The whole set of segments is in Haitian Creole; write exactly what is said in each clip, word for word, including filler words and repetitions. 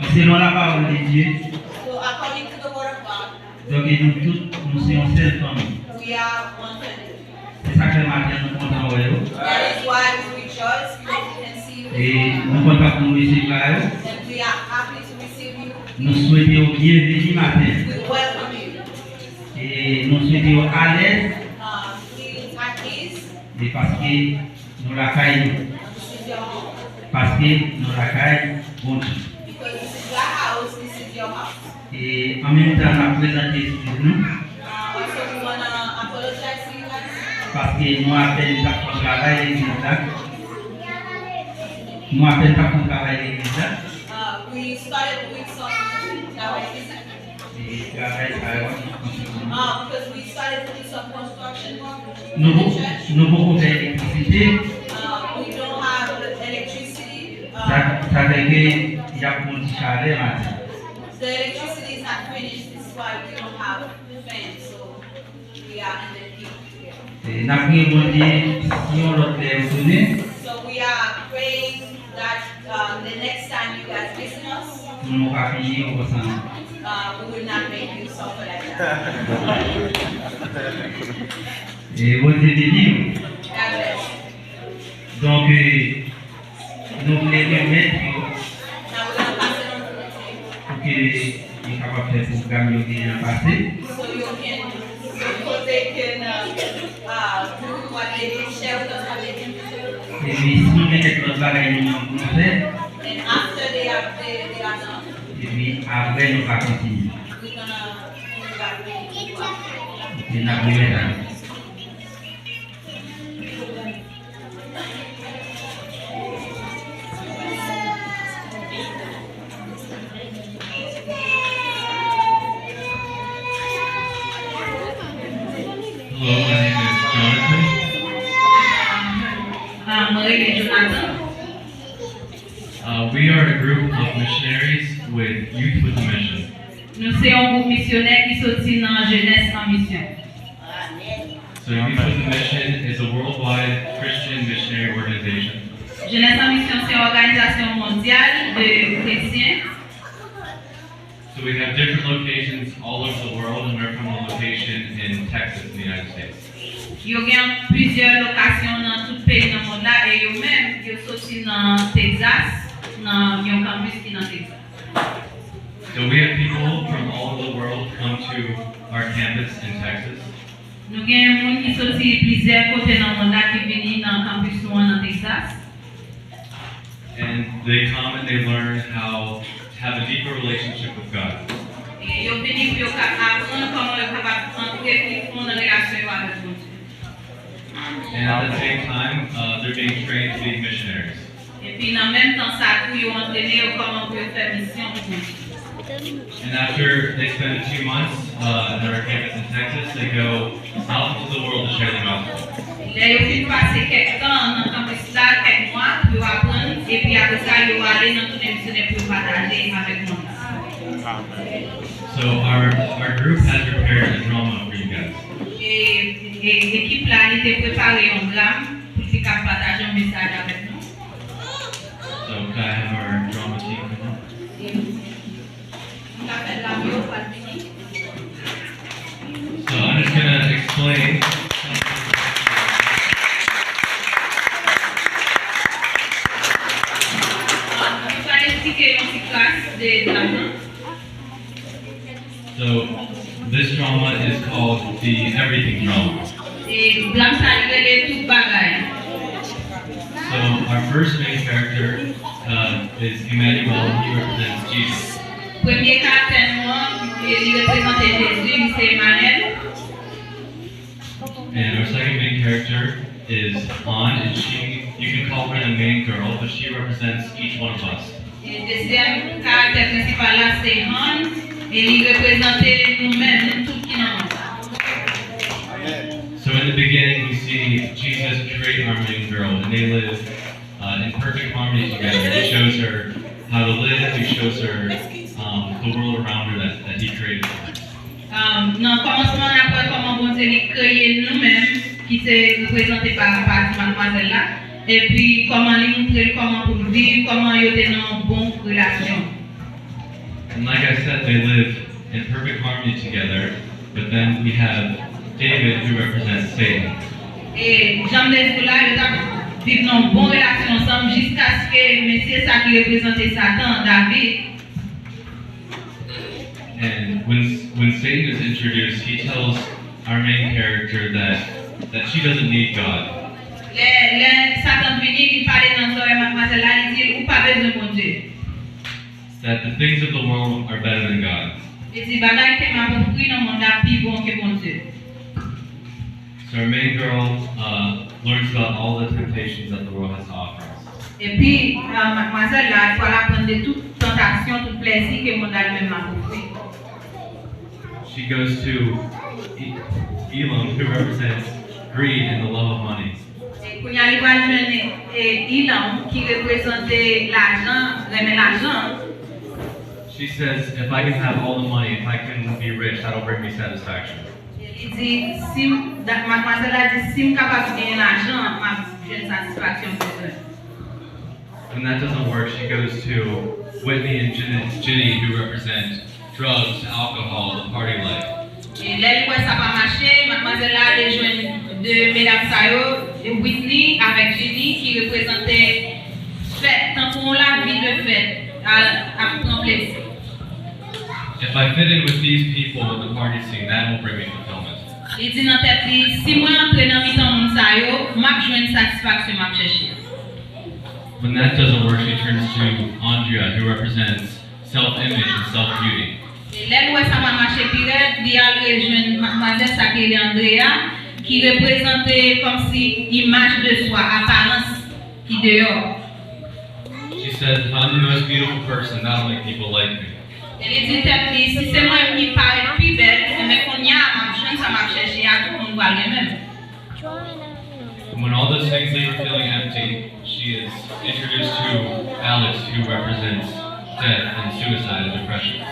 Selon la parole de Dieu, So, according to the word of God, donk, nou tout, nou se yon sèl fanmi. We are one family. Se sa k fè maten an nou kontan wè yo. That is why we rejoice because we can see you. E nou kontan pou nou resevwa yo. And we are happy to receive you. Nou swete yo byenveni maten. We welcome you. E nou swete yo alèz. Uh, feel at ease. E paske nou lakay nou. This is your home. Paske nou lakay Bondye. Because this is your house, this is your house. E an menm tan, n ap prezante eskiz nou. Uh, also, we wanna apologize to you guys. Paske nou apèn t ap fè travay legliz la. Nou apèn t ap fè travay legliz la. Uh, we started doing some travay fizik. E travay sa yo ap kontinye. Uh, because we started doing some construction work Nou in the po-, church. Nou poko gen elektrisite. Uh, we don't have electricity. Uh, Sa, sa fè ke y ap pran ti chalè maten. The electricity is not finished. This is why we don't have fans. So we are in the heat. E n ap priye Bondye, si yon lòt lè yo tounen, So we are praying that, um, the next time you guys visit us, pou nou pa fini yo konsa. Uh, we will not make you suffer like that. E Bondye beni w. God bless. Donk, e, Nou vle remèt yo Now we're gonna pass it on to the team. Pou ke yo kapab fè pwogram yo genyen an pase. So you can, so they can, uh, uh, do what they can, share with us what they can do. Epi si nou gen kèk lòt bagay nou menm pou nou fè, And after they are, they, they are done, epi apre nou va kontinye. We're gonna, we're gonna, Epi n ap remèt a nou. Hello, my name is Jonathan. Ah, mwen rele Jonathan. Uh, we are a group of missionaries with Youth with a Mission. Nou se yon gwoup misyonè ki soti nan Jenès an Misyon. So Youth with a Mission is a worldwide Christian missionary organization. Jenès an Misyon se yon òganizasyon mondyal de kretyen. So we have different locations all over the world, and we're from a location in Texas, in the United States. Yo gen plizyè lokasyon nan tout peyi nan mond la, e yo menm, yo soti nan Texas, nan yon kanpis ki nan Texas. So we have people from all over the world come to our campus in Texas. Nou gen moun ki soti plizyè kote nan mond la ki vini nan kanpis nou an nan Texas. And they come and they learn how to have a deeper relationship with God. E yo vini pou yo ka aprann kòman yo kapab antre pi fon nan relasyon yo avèk Bondye. And at the same time, uh, they're being trained to be missionaries. Epi nan menm tan sa tou, yo antrene yo kòman pou yo fè misyon pou Bondye. And after they spend a few months, uh, at our campus in Texas, they go out into the world to share the gospel. Lè yo fin pase kèk tan nan kanpis la, kèk mwa, pou yo aprann, epi apre sa, yo ale nan tounen misyonè pou yo pataje avèk mond la. So our, our group has prepared a drama for you guys. E, e ekip la, li te prepare yon dram pou li te ka pataje yon mesaj avèk nou. So could I have our drama team come up? So I'm just gonna explain. Mwen pral eksplike yon ti kras de dram nan. So, this drama is called the Everything Drama. E dram sa li rele Tout Bagay. So, our first main character, uh, is Emmanuel. He represents Jesus. Premye karaktè nou an, li reprezante Jezi, li se Emmanuel. And our second main character is Han, and she, you can call her the main girl, but she represents each one of us. E dezyèm karaktè prensipal la se Han, e li reprezante nou menm, nou tout ki nan mond sa. So in the beginning, we see Jesus create our main girl, and they live, uh, in perfect harmony together. He shows her how to live, he shows her, um, the world around her that, that he created for her. Um, nan kòmansman, n ap wè kòman Bondye li kreye nou menm, ki se reprezante pa, pa ti madmwazèl la, epi kòman li moutre l kòman pou l viv, kòman yo te nan yon bon relasyon. And like I said, they live in perfect harmony together, but then we have David, who represents Satan. E jan m te di w la, yo t ap viv nan yon bon relasyon ansanm jiskaske mesye sa ki reprezante Satan, David, And when, when Satan is introduced, he tells our main character that, that she doesn't need God. Lè, lè Satan vini, li pale nan zòrèy madmwazèl la, li di l, ou pa bezwen Bondye. That the things of the world are better than God. Li di bagay ke m ap ofri nan mond la pi bon ke Bondye. So our main girl uh, learns about all the temptations that the world has to offer us. Epi, uh, madmwazèl la, li pral aprann de tout tantasyon, tout plèzi ke mond la li menm ap ofri. She goes to E- Elam, who represents greed and the love of money. E kounye a, li pral jwenn, e, Elam, ki reprezante lajan, renmen lajan. She says, if I can have all the money, if I can be rich, that'll bring me satisfaction. E li di, si m, da- madmwazèl la di, si m kapab genyen lajan, m ap jwenn satisfaksyon m bezwen. When that doesn't work, she goes to Whitney and Ginny, Ginny, who represent drugs, alcohol, the party life. E lè li wè sa pa mache, madmwazèl la ale jwenn de medam sa yo, Whitney avèk Ginny, ki reprezante fèt, tankou yon lavi de fèt, al ap pran plezi. If I fit in with these people in the party scene, that will bring me fulfillment. Li di nan tèt li, si mwen antre nan mitan moun sa yo, m ap jwenn satisfaksyon m ap chèche a. When that doesn't work, she turns to Andrea, who represents self-image and self-beauty. E lè l wè sa pa mache pi rèd, li al rejwenn madmwazèl sa ki rele Andrea, ki reprezante kòmsi imaj de swa, aparans ki deyò. She says, if I'm the most beautiful person, that'll make people like me. E li di tèt li, si se mwen ki parèt pi bèl, enben kounye a m ap jwenn sa m ap chèche a, tout moun pral renmen m. And when all those things leave her feeling empty, she is introduced to Alex, who represents death and suicide and depression.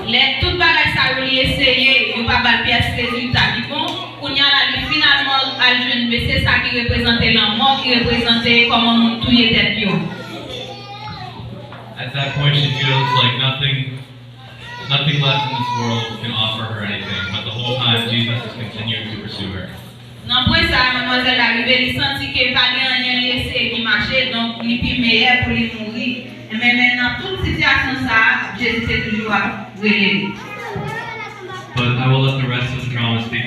Lè tout bagay sa yo li eseye, yo pa ba l pyès rezilta ki bon, kounye a la li finalman al jwenn mesye sa ki reprezante lanmò, ki reprezante kòman moun touye tèt yo. At that point, she feels like nothing, nothing left in this world can offer her anything, but the whole time Jesus is continuing to pursue her. Nan pwen sa a, madmwazèl la rive, li santi ke pa gen anyen li eseye ki mache, donk li pi meyè pou li mouri. Men, men nan tout sitiyasyon sa a, Jezi te toujou ap rele li. But I will let the rest of the drama speak